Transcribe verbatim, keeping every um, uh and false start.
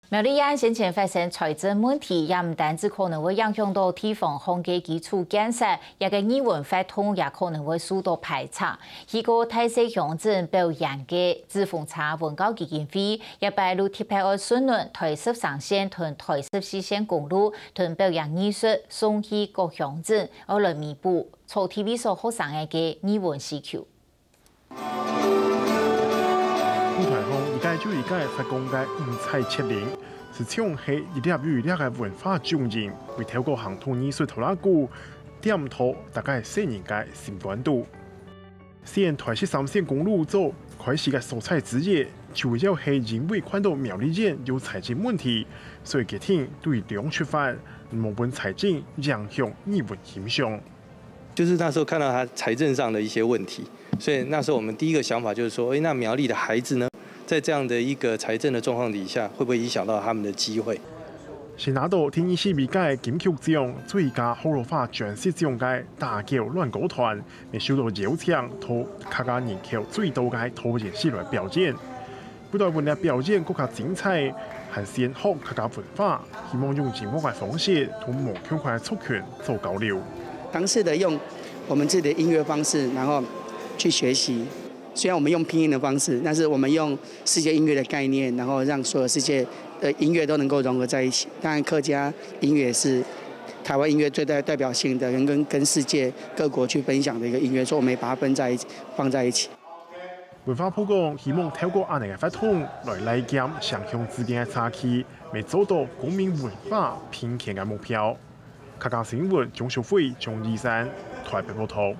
苗栗縣先前發生財政問題，也毋單只可能會影響到地方項个基礎建設，這个藝文活動也可能會受到排斥。去過大勢鄉鎮表演个紙風車文教基金會，這擺就特別愛順綴台十三線同台十四線公路，同表演藝術送去各鄉鎮，愛來彌補在地位所學生个藝文需求。 舞台項一屆就一屆發光个五彩七零，實際上係一粒又一粒个文化蹤影，會透過行動藝術拖拉庫，點著大家細人个心肝肚。雖然台十三線公路做開始个所在之一，主要係因為看著苗栗縣有財政問題，所以決定對量出發，毋好分財政影響藝文欣賞。 就是那時候看到他財政上的一些問題，所以那時候我們第一個想法就是說，誒，那苗栗的孩子呢，在這樣的一個財政的狀況底下，會不會影響到他們的機會？先拿到第二十二屆金曲獎最佳學老話專輯獎个打狗亂狗團，也受到邀請到客家人口最多个桃園市來表演。 為了分這表演更加精彩，還先學客家文化，希望用音樂个方式同無共款个族群做交流。尝试的用我们自己的音乐方式，然后去学习。虽然我们用拼音的方式，但是我们用世界音乐的概念，然后让所有世界的音乐都能够融合在一起。当然，客家音乐是台湾音乐最代代表性的，跟跟跟世界各国去分享的一个音乐，所以我们也把它分在一起，放在一起。 文化部講，希望透過恁樣个活動來拉近城鄉之間个差距，也做到公民文化平權个目標。客家新聞鍾淑慧、鍾義山，台北報導。